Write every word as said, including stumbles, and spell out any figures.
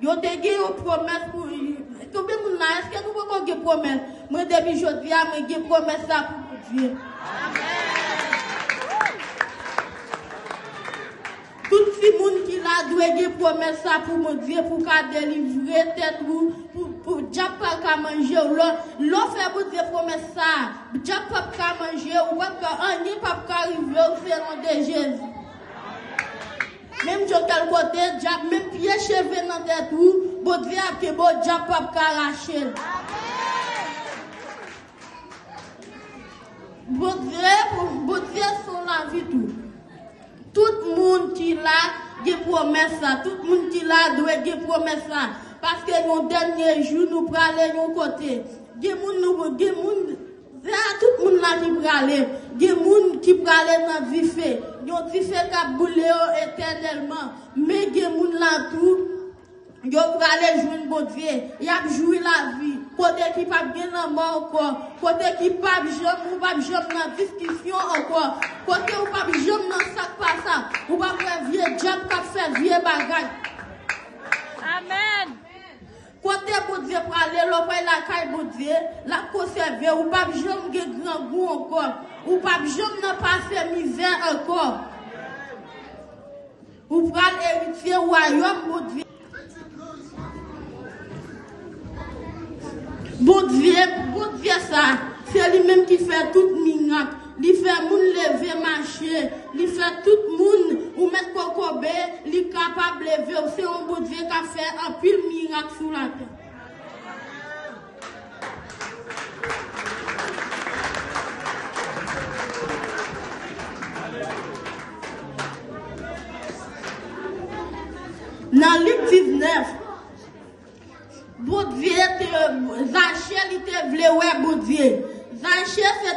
Yo te gen yon pwomès pou. Konbyen moun la? Èske nou poko gen pwomès? Mwen, depi jodi a, mwen gen pwomès sa pou Bondye. Tout timoun ki la dwe gen pwomès sa pou Bondye, pou ka delivre tèt ou, pou, pou dyab pa ka manje w. Lè, lè w fè Bondye pwomès sa, dyab p ap ka manje w, ou p ap ka, anyen p ap ka rive w, se non de Jezi. Menm jan kèl kote, dyab, menm pye cheve nan tèt ou, Bondye ap kenbe w, dyab p ap ka rache l. Bondye, Bondye se yon lavi tou. Tout moun ki la gen pwomès la. Tout moun ki la dwe gen pwomès la. Paske yon dènye jou, nou prale yon kote. Gen moun nou, gen moun, se a tout moun la ki prale. Gen moun ki prale nan dife. Yon dife k ap boule yo etènèlman. Men gen moun la tou, yo prale jwenn Bondye. Y ap jwi lavi. Kote ki p ap gen lanmò ankò. Kote ki p ap janm, ou p ap janm nan diskisyon ankò. Kote ou p ap janm nan sa k pa sa. Ou p ap wè vye dyab k ap fè vye bagay. Amèn. Kote Bondye prale, lè w pral lakay Bondye, l ap konsève w. Ou p ap janm gen grangou ankò. Ou p ap janm nan pase mizè ankò. Ou pral eritye wayòm Bondye. Bondye, Bondye sa, se li menm ki fè tout mirak. Li fè moun leve mache. Li fè tout moun, ou mèt kokobe, li kapab leve w. Se yon Bondye k ap fè anpil mirak sou latè. Nan Lik diznèf, Bondye te, Zache, li te vle wè Bondye. Zache se